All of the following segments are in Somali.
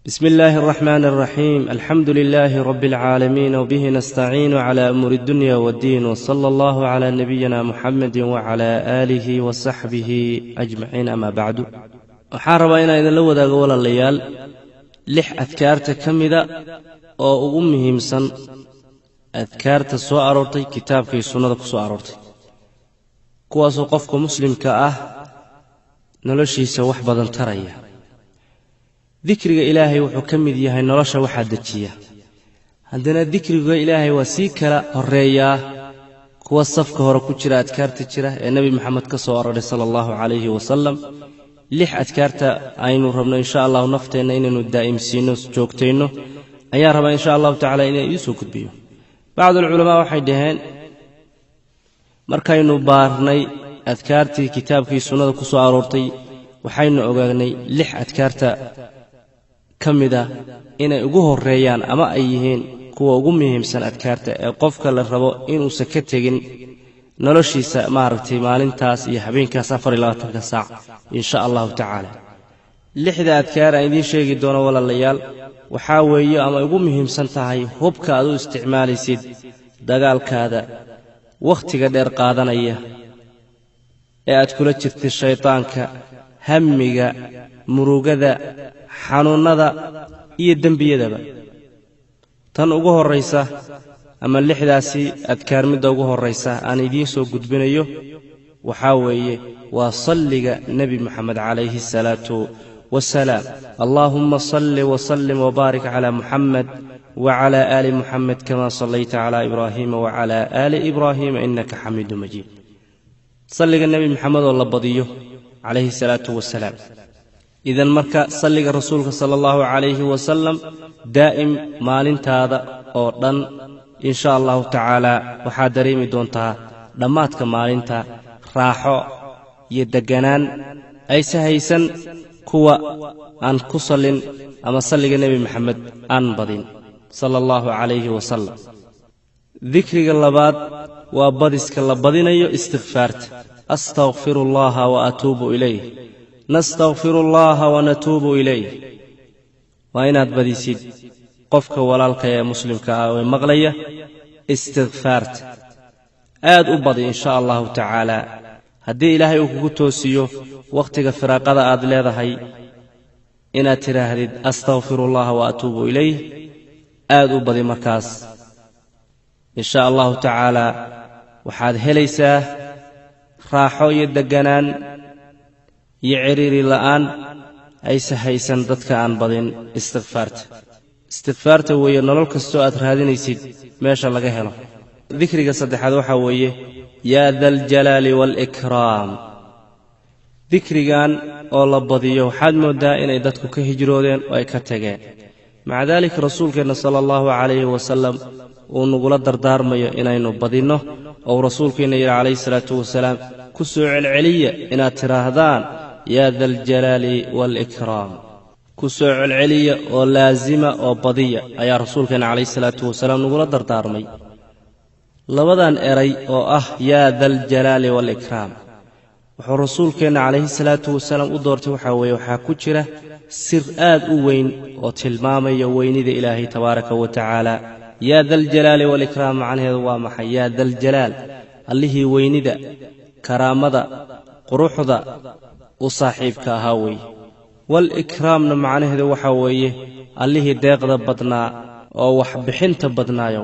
بسم الله الرحمن الرحيم، الحمد لله رب العالمين، وبه نستعين على أمور الدنيا والدين، وصلى الله على نبينا محمد وعلى آله وصحبه أجمعين، أما بعد. Waxaan rabaa inaan idinla wadaago, walaalayaal, lix adkaarta ka mida oo ugu muhiimsan adkaarta soo aroortay kitaabka iyo sunnada ku soo aroortay, kuwaasoo qofka muslimka ah noloshiisa wax badan taraya. Dikriga Ilaahay wuxuu ka mid yahay nolosha waxaa dejiya. Haddana dikriga Ilaahay waa sii kala horeeyaa, kuwa safka hore ku jira adkaarta jira ee Nebi Moxamed ka soo aroray sala allahu calayhi wasalam. Lix adkaarta aynu rabno insha Allahu nafteenna inaynu daa'imsiinno, joogtayno, ayaan rabaa insha Allahu tacala inaan iisoo gudbiyo. Bacdulculamaa waxay dhaheen, markaynu baarnay adkaartii kitaabkii sunnada ku soo aroortay, waxaynu ogaanay lix adkaarta ka mida inay ugu horreeyaan ama ay yihiin kuwa ugu muhiimsan adkaarta ee qofka la rabo inuusan ka tegin noloshiisa, maaragtay, maalintaas iyo habeenkaas 24-ka saac insha Allahu tacaala. Lixda adkaar aan idiin sheegi doono, walaalayaal, waxaa weeye ama ugu muhiimsan tahay hubka aad u isticmaalaysid dagaalkaada wakhtiga dheer qaadanaya ee aad kula jirtid shaydaanka, hammiga, murugada, xanuunnada iyo dembiyadaba. Tan ugu horraysa ama lixdaasi adkaar midda ugu horraysa aan idiin soo gudbinayo waxaa weeye waa salliga Nebi Moxamed calayhi asalaatu wasalaam. Allaahumma salli wasallim wabaarik calaa Muxamed wacalaa aali Muxamed kama sallayta calaa Ibraahiima wacalaa aali Ibraahiima innaka xamiidu majiid. Salliga Nebi Moxamed oo la badiyo calayhi salaatu wasalaam. Idan marka salliga Rasuulka sala allahu calayhi wasalam daa'im maalintaada oo dhan, insha Allahu tacaala waxaad dareemi doontaa dhammaadka maalinta raaxo iyo degganaan ayse haysan kuwa aan ku sallin ama salliga Nebi Maxamed aan badin sala allahu calayhi wasalam. Dikriga labaad waa badiska la badinayo istikfaarta. Astakfiru Allaha wa atuubu ilayh, nastakfiru Allaha wanatuubu ilayh. Waa inaad badisid, qofka walaalka ee muslimka ah ee maqlaya, istikfaarta aad u badi insha Allahu tacaala. Haddii Ilaahay uu kugu toosiyo wakhtiga firaaqada aad leedahay inaad tidhaahdid astakfiru Allaha wa atuubu ilayh, aad u badi. Markaas insha Allahu tacaala waxaad helaysaa raaxo iyo degganaan iyo ciriiri la'aan ayse haysan dadka aan badin istikfaarta. Istikfaarta weeye nolol kastoo aad raadinaysid meesha laga helo. Dikriga saddexaad waxaa weeye yaa daljalaali waalikraam. Dikrigan oo la badiyo waxaad mooddaa inay dadku ka hijroodeen oo ay ka tageen. Maca daalika Rasuulkeenna sala allahu calayhi wasalam uu nagula dardaarmayo inaynu badinno, ou Rasuulkeenna yidhi calayhi salaatu wasalaam: ku soo celceliya inaad tidhaahdaan yaa daljalaali waalikraam, ku soo celceliya oo laasima oo badiya, ayaa Rasuulkeenna calayhi salaatu wasalaam nagula dardaarmay. Labadan eray oo ah yaa daljalaali waalikraam wuxuu Rasuulkeenna calayhi salaatu wasalaam u doortay waxaa weeye waxaa ku jira sir aad u weyn oo tilmaamaya weynida Ilaahay tabaaraka wa tacaala. Yaa daljalaali waalikraam macnaheedu waa maxay? Yaa daljalaal, allihii weynida, karaamada, quruxda u saaxiibka ahaa weeye. Waalikraamna macnaheedu waxaa weeye allihii deeqda badnaa oo waxbixinta badnaayo.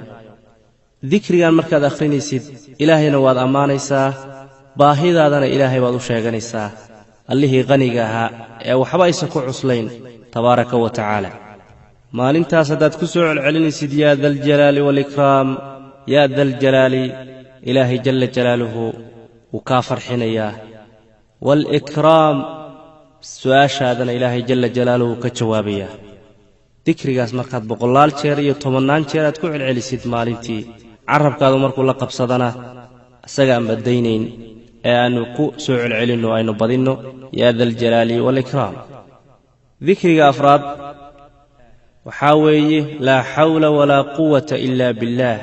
Dikrigan markaad akhrinaysid, Ilaahayna waad ammaanaysaa, baahidaadana Ilaahay baad u sheeganaysaa, allihii qaniga ahaa ee waxba aysan ku cuslayn tabaaraka wa tacaala. Maalintaas haddaad ku soo celcelinaysid yaa daljalaali waalikraam, yaa daljalaali, Ilaahay jalla jalaaluhu wuu kaa farxinayaa, waalikraam su'aashaadana Ilaahay jalla jalaaluhu ka jawaabayaa. Dikrigaas markaad boqolaal jeer iyo tobannaan jeer aad ku celcelisid maalintii, carabkaadu markuu la qabsadana isaga aan badaynayn ee aanu ku soo celcelinno, aynu badinno yaa daljalaali waalikraam. Dikriga afraad waxaa weeye laa xawla walaa quwata ila billaah.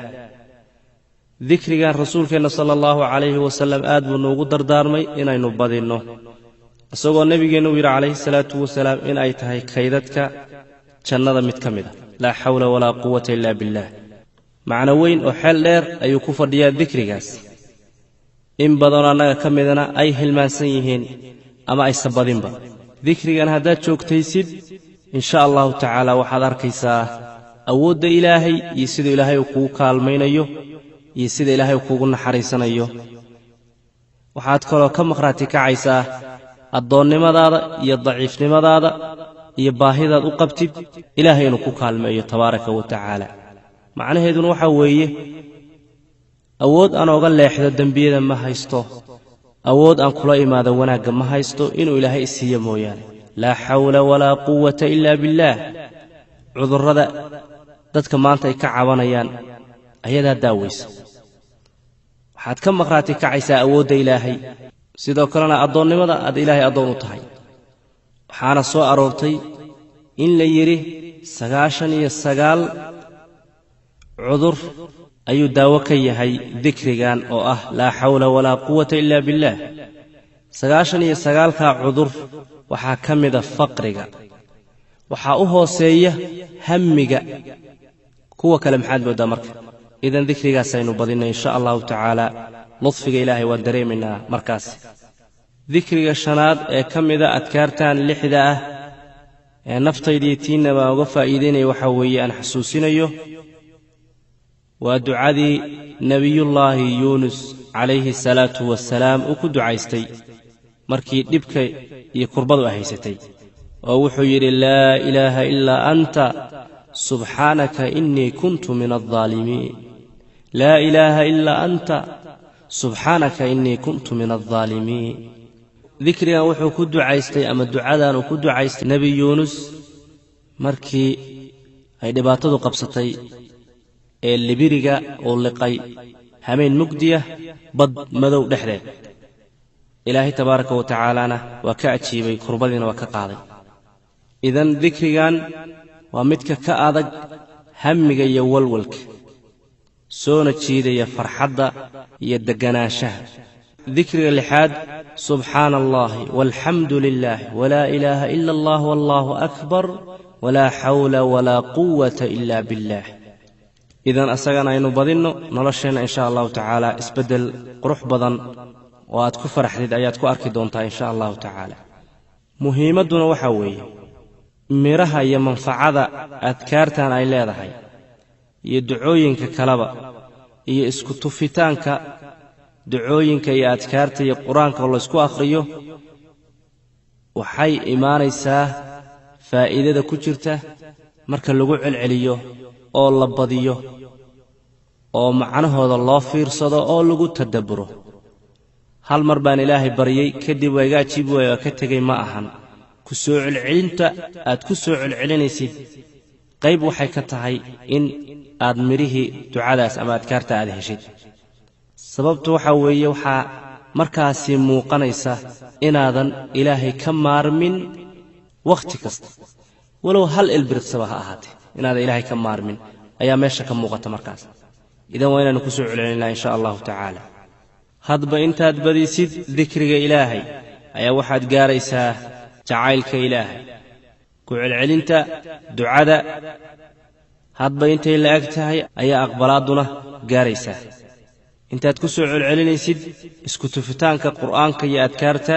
Dikrigan Rasuulkeenna sala allahu calayhi wasalam aad buu noogu dardaarmay inaynu badinno, isagoo Nebigeennu u yidhi calayhi salaatu wasalaam in ay tahay kaydadka Jannada mid ka mid a. Laa xawla walaa quwata ilaa billaah. Macno weyn oo xeel dheer ayuu ku fadhiyaa dikrigaas. In badanoo annaga ka midana ay hilmaansan yihiin ama aysa badinba. Dikrigan haddaad joogtaysid, insha Allahu tacaala waxaad arkaysaa awoodda Ilaahay iyo siduu Ilaahay uu kugu kaalmaynayo iyo sida Ilaahay uu kugu naxariisanayo. Waxaad kaloo ka maqhraati kacaysaa addoonnimadaada iyo daciifnimadaada iyo baahidaad u qabtid Ilaahay inuu ku kaalmeeyo tabaaraka wa tacaala. Macnaheeduna waxaa weeye, awood aan ooga leexdo dembiyada ma haysto, awood aan kula imaado wanaagga ma haysto, inuu Ilaahay isiiyo mooyaane. Laa xawla walaa quwata ilaa billaah. Cudurrada dadka maanta ay ka cabanayaan ayadaa daawaysa. Waxaad ka maqhraati kacaysaa awoodda Ilaahay, sidoo kalena addoonnimada aad Ilaahay addoon u tahay. Waxaana soo aroortay in la yidhi 99 cudur ayuu daawo ka yahay dikrigan oo ah laa xawla walaa quwata ilaa billaah. 99-kaa cudur waxaa ka mida faqriga, waxaa u hooseeya hammiga, kuwa kale maxaad mooddaa marka? Idan dikrigaasaynu badinay, insha Allahu tacaala ludfiga Ilaahay waan dareemaynaa markaas. Dikriga shanaad ee ka mida adkaartan lixda ah ee naftaydiiyo tiinna baan uga faa'iidaynaya waxaa weeye aan xasuusinayo, waa ducadii Nebiyullaahi Yuunus calayhi asalaatu wasalaam uu ku ducaystay markii dhibka iyo kurbadu ay haysatay, oo wuxuu yidhi: laa ilaaha ilaa anta, subxaanaka innii kuntu min aldaalimiin. Laa ilaaha ilaa anta, subxaanaka innii kuntu min aldaalimiin. Dikrigan wuxuu ku ducaystay ama ducadan uu ku ducaystay Nebi Yuunus markii ay dhibaatadu qabsatay ee libiriga uu liqay hameen mugdiya bad madow dhexdeed. Ilaahay tabaaraka wa tacaalana waa ka ajiibay, kurbadiina waa ka qaaday. Idan dikrigan waa midka ka adag hammiga iyo walwalka, soona jiidaya farxadda iyo degganaanshaha. Dikriga lixaad: subxaana Allahi walxamdu lilaah, walaa ilaaha ila Allah, wallaahu akbar, walaa xawla walaa quwata ila billaah. Idan asagana aynu badinno nolosheenna, insha Allahu tacaala isbeddel qurux badan oo aad ku faraxdid ayaad ku arki doontaa, insha Allahu tacaala. Muhiimadduna waxaa weeye midhaha iyo manfacada adkaartan ay leedahay iyo ducooyinka kaleba iyo isku tufitaanka ducooyinka iyo adkaarta iyo Qur-aanka oo laysku akhriyo, waxay imaanaysaa faa'iidada ku jirta marka lagu celceliyo oo la badiyo oo macnahooda loo fiirsado oo lagu tadabburo. Hal mar baan Ilaahay baryey, kadib waa iga ajiibi waaya, waa ka tegey, ma ahan. Ku soo celcelinta aad ku soo celcelinaysid qayb waxay ka tahay in aad midhihii ducadaas ama adkaarta aad heshid. Sababtu waxaa weeye, waxaa markaasi muuqanaysa inaadan Ilaahay ka maarmin wakhti kasta, walow hal ilbiriqsaba ha ahaatee, inaadan Ilaahay ka maarmin ayaa meesha ka muuqata markaas. Idan waa inaanu ku soo celcelinaa, insha Allahu tacaala. Hadba intaad badisid dikriga Ilaahay ayaa waxaad gaaraysaa jacaylka Ilaahay. Ku celcelinta ducada hadba intay la eg tahay ayaa aqbalaadduna gaaraysaa. Intaad ku soo celcelinaysid isku tufitaanka Qur'aanka iyo adkaarta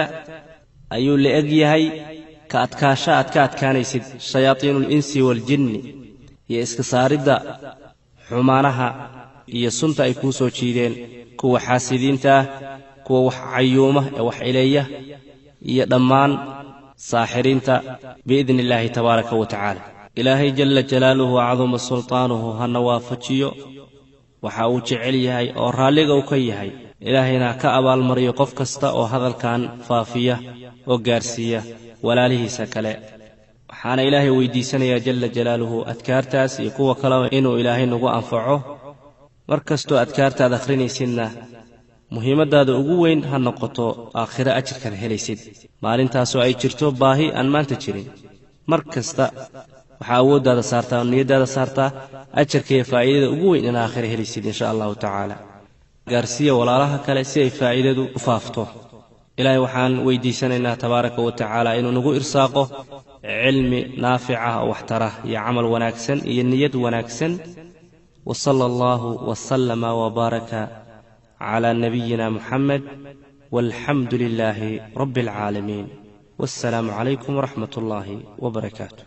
ayuu la eg yahay ka adkaasha aad ka adkaanaysid shayaatiinu alinsi waaljinni iyo iska saaridda xumaanaha iyo sunta ay kuu soo jiideen kuwa xaasidiinta ah, kuwa wax cayuuma ee wax ileeya iyo dhammaan saaxiriinta, biidni Illaahi tabaaraka wa tacaala. Ilaahay jalla jalaaluhu caduma sultaanuhu hana waafajiyo waxa uu jecel yahay oo raalliga uu ka yahay. Ilaahayna ha ka abaalmariyo qof kasta oo hadalkan faafiya oo gaarsiiya walaalihiisa kale. Waxaana Ilaahay weydiisanayaa jalla jalaaluhu adkaartaas iyo kuwa kaleba inuu Ilaahay nagu anfaco. Mar kastoo adkaartaad akhrinaysidna, muhiimaddaada ugu weyn ha noqoto aakhiro ajirkaad helaysid, maalintaasoo ay jirto baahi aan maanta jirin. Mar kasta waxaa awooddaada saartaa oo niyaddaada saartaa ajarka iyo faa'iidada ugu weyn in aakhiro helaysid, insha Allahu tacaala. Gaarsiiya walaalaha kale si ay faa'iidadu u faafto. Ilaahay waxaan weydiisanaynaa tabaaraka wa tacaala inuu nagu irsaaqo cilmi naafica oo waxtara iyo camal wanaagsan iyo niyad wanaagsan. Wa sala allahu wasalama wabaaraka calaa nabiyina Muxamed, walxamdu lilaahi rabbi alcaalamiin, wassalaamu calaykum waraxmat ullaahi wabarakaatu.